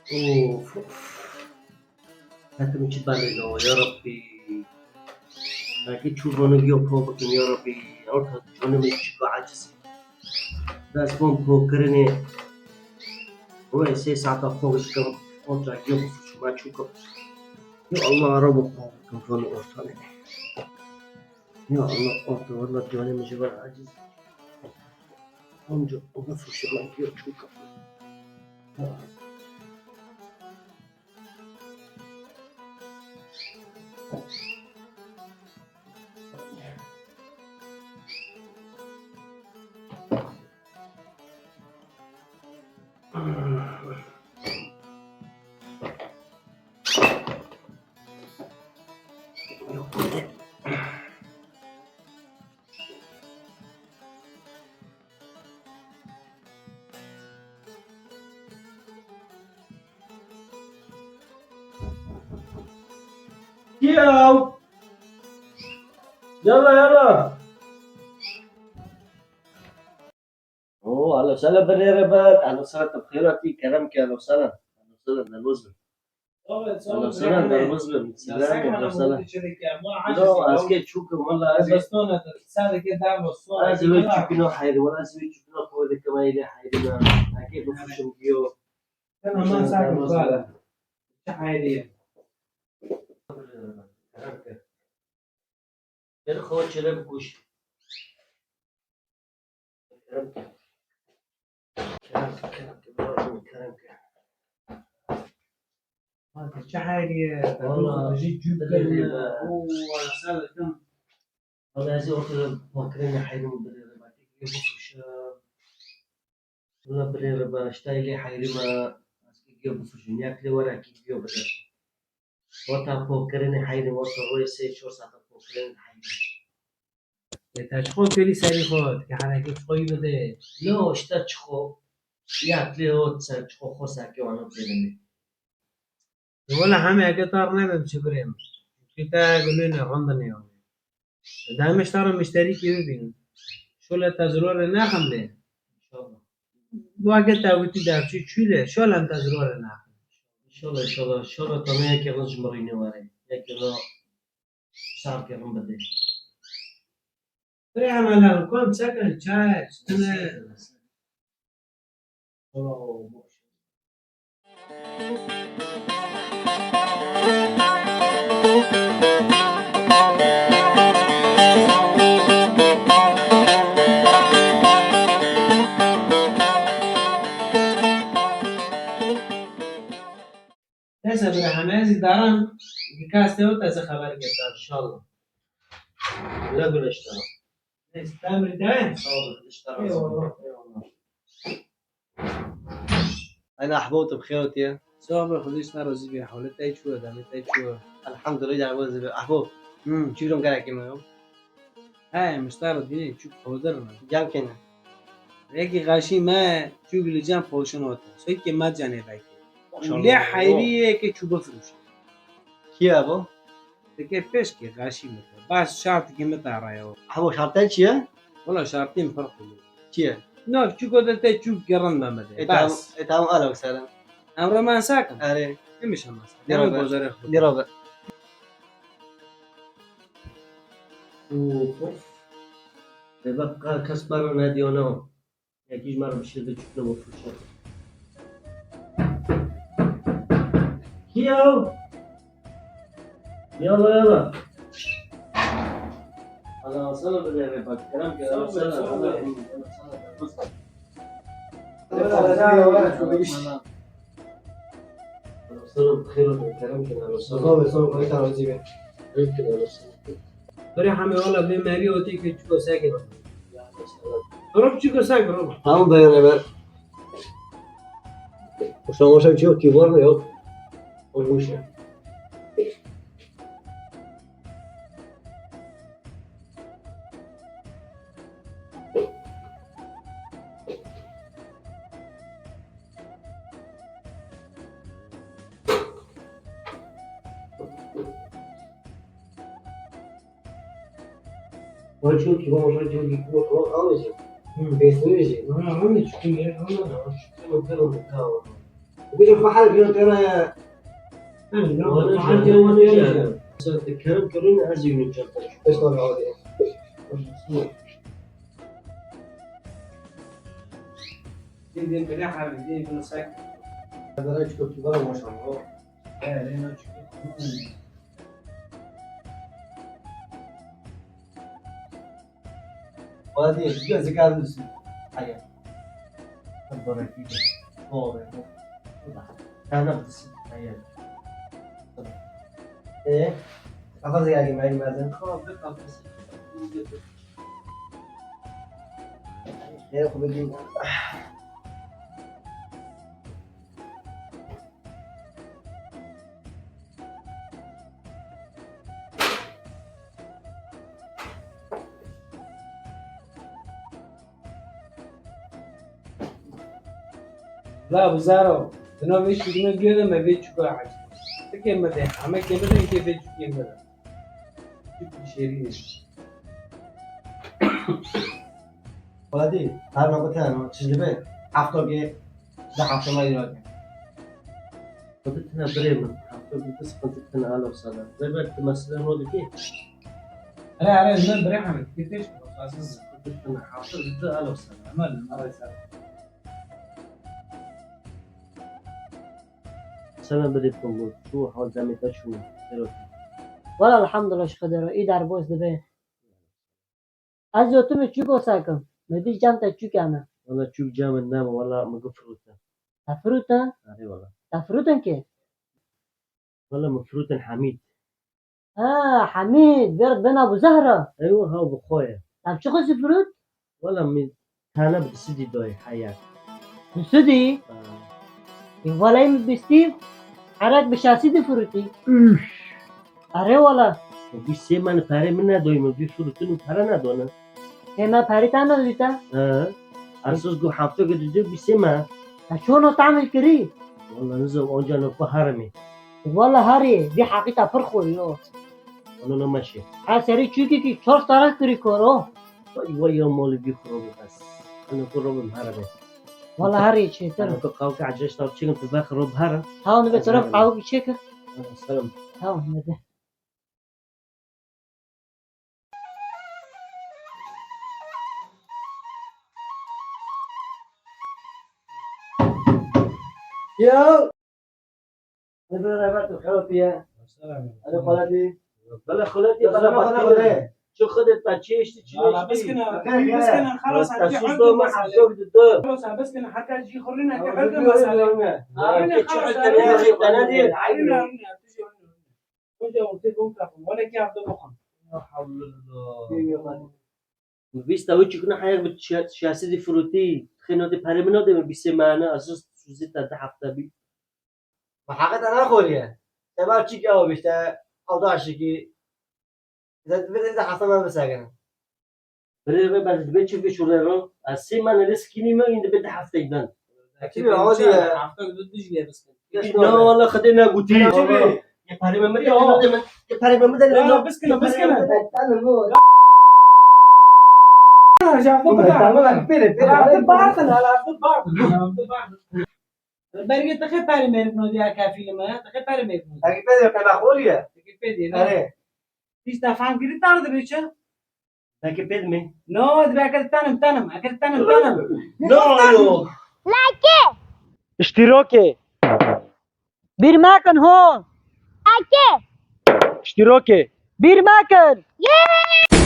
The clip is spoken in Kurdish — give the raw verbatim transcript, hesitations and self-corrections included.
Of, of. Hetim çi belê lo, ya Rabbî. Belkî çû vano giyo po bikin, ya Rabbî. Orta canê min çi ka aciz. Dest bom po kirinê. Wê sê saeta po bikim. Orta giyo bifuşim, ben çû kim. Ya Allah, Rabbo po bikim, vano orta ne. Ya Allah, orta, valla canê min ji ber aciz. Amca, o bifuşim, ben giyo çû kim. Yaw! Yala, yala! Oo, ahlan sahlan birê rebet, ahlan sahlan, tu bi xêr hatî, kerem ke, ahlan sahlan, ahlan sahlan, derbas bin. Ahlan sahlan, derbas bin, selamet, ahlan sahlan. Yo, ez kê çûkim, wela ez ê, ez ê wê çûkino heyrî, wela ez ê wê çûkino xwe dikim, ê lê heyrî me, ez kê bifuşim giyo. Tamam, sakin, bala. Çi heyrî ye? Kerem ke. Gel xwe çile bikuş. Kerem ke. Kerem ke, kerem ke, kerem ke. Hadi, çi heyrî ye? Wala, jî cûk kirine. Oo, wala, selamet. Wala, ez ê orta pakirinê heyrî min birê rebet, kê bifuşim. Wala birê rebet, ji te lê heyrî me, ez kê giyo bifuşim. Yek lê were kê giyo bide. Wata pokirinê heyrî, wata royê sê çar saeta pokirinê heyrî. Ê, te çi xwe kirî serî xwe, dike herekê çi xwe yî bide. No, işte çi xwe, ya lê o ser çi xwe xwe serkê wana pêrine. Wala heme eke tar nebim çi birêm. Çi te gulê ne randine ya. Demê ji te re mişterîkê bibînin. Şole te zirwarê nexin lê. İnşallah. Bu eke te witî devçî çû lê, şole em te zirwarê nexin. İnşallah, inşallah. Şole te ne yekê rin ji mirînê were. Yekê rin sarkê rin bidê. Birê hemelan, kom çekin, çay, çitine. Neyse, bira, heme ez îdaran, dikastê o te xeber girta, inşallah. Güle güle işte. Neyse, tamam, tamam. Sağ ol, işte. Eyvallah, eyvallah. Eyna Ahbo, tu bi xêr hatiye? Sağ ol, Xwedê ji te razî be. Hewlet te çû, demê te çû. Elhamdülillah, Ahbo, zî be. Ahbo, hmm, çî rom gerekê me yo. He, miştara dînê çûk hozir ne. Cem kene. Yekî xaşî me çûk li cem poşin ote. Soykê me canê vekê. Maşallah. Lê heyrî yekê çû bifirûşe. Kî ye bo? Dike pêşkê xaşî me. Bas şartikê me ta raya. Hemo şartên çi ye? Wala şartên pir qulî. Çi ye? No, çûk ote te çûk gerin me me de. E, bas. Tamam, e, tamam, ala wisa. Em roman sakin. Erê. Demiş ama. Demek bozarê xwe. Nira be. Of, of. Ê, bak, ka-, kes me re nediyane o. Yekî ji me re bişirdi, çûk ne bo firçe. Kî ya? Yala, yala. Ala, alsana bir yere bak. Kerem, kerem, alsana. Sağ ol, sağ ol. Sağ ol. Sağ ol, xêr olsun, kerem kin, alo, sağ ol. Sağ ol, sağ ol, kerem kin, alo, sağ ol. Bire hame ola, bê merî otê ke çiko seke. Rop çiko seke, rop. Tamam, dayan, ver. Uşa, uşa, çiyo ki var mı, yok? Olmuş ya. Wala çûkî, wala çûkî, ku, ku, alê jî. Hı. Bêsnê jî. Wala, wala çûkî, wala da. Tamam, tamam, tamam. Bugün bahar günü tane. Wana jî, wana jî. Sen te kerem kerûn ez yûnî çanta. Beş tane aldı. Din din bile harbi din bunu sak. Kadar çok kibar olmuş ama. He, ne çok. Hadi, gözü kalmışsın. Hayır. Bana bir de. Doğru. Sen ne yapıyorsun? Hayır. Ee, kafası geldi, ben geldim. Kaldı, kaldı. Ee, bu bir La bizaro, dina vê çûkine giyo de me vê çûka ecî. Tikê me de, heme kê bidin kê vê çûkê me de. Çûk şêrîn e. Hadi, her ne kadar çizdi be, hafta ki, da hafta ma yürek. Xwedê tine birê min, hafta bi tu sıkıntı tine alo sana. Zeber tu mesele ne oldu ki? Hele hele, min birê Hemed, git pêş, aziz. Sıkıntı tine, hafta bi tu alo sana. Hemen, hemen. Sana birê Pullu, şu hal demê te çû, Erol. Wala elhamdulillah, şu kadar, îdar boz dibe. Ez gotim çûk wesa kim. Me dî cem te çûk hene. Wala çûk cem min nema, wala min got firûtin. Te firûtin? Erê wala. Te firûtin kê? Wala min firûtin Hemîd. Ha, Hemîd, vêr bena Abu Zehra. Eywa, ha, bi xwe ye. Te çi xwezî firût? Wala min tane bi sidî dayê heya. Bi sidî? Ha. Ê, wala min bistî, herek bi şasî difirûtî. Üf. Erê wala. Bî sê mane perê min nedoyî min, bî firûtin û pere nedone. Sê me perê te nedî te? He. Ersaz got hefte ke dide bî sê me. Te çon o tamir kirî? Wala nizam, onca no ku heremê. Wala herê, vî heqî te pir xorî yo. Wala no meşe. Ha serê çûkî kî çar tarek kirî kor o. Vay vay ya malî bî xirobî bes. Ano ku robim heremê. Wala herê çêtir. Ano ku qawke ecreş tar çikim tu ve xirob here. Tamam, nebe taraf qawke çêkir. Selam. Tamam, nebe. Ya. Ne böyle evet, xelatî ye. Selam. Alo, xelatî. Bela xelatî, bela xelatî. Çi xelatî, çi eştî, çi eştî. Biskine, biskine, xelas, hadi hadi mesele. Xelas, biskine, hata jî xurrine ke hadi mesele. Aynen, xelas, aynen. Aynen, aynen. Hoca ortaya bom kapın. Wala ki abde bakın. Ya havlullah. Vîsta wî çikine heyek bi şiya-, şiyasî dî firûtî, xêno dî perê min nade min bîsê mane, ez suzî te di hefte bî. Ma heqet ana xoriye. Te bar çik ew bî, te awda şikî. Te, te, te hasta me bisegine. Birê ve ben dibe çi bi şule ro. Ez sê mane lê sikînî me, yîn dibe di hefteyî ben. Çi bi, awa diye. Hafta du dijî ye biskin. Na wala xedê ne gotî. Çi bi? Ye perê me mirî, ya xedê me. Ye perê me mirî. Ya biskine, biskine. Bergê te xê perê mêrik nodî ya kefîlî me, te xê perê mêrik nodî. Eke pê de qela xorî ye. Eke pê de, ne? Erê. Hiç te fam girî tar dibe çi? Belki pê dimê. No, dibe eke tanim, tanim, eke tanim, tanim. No, no. Like. İştiroke. Bir mekin ho. Like. İştiroke. Bir mekin. Yeah.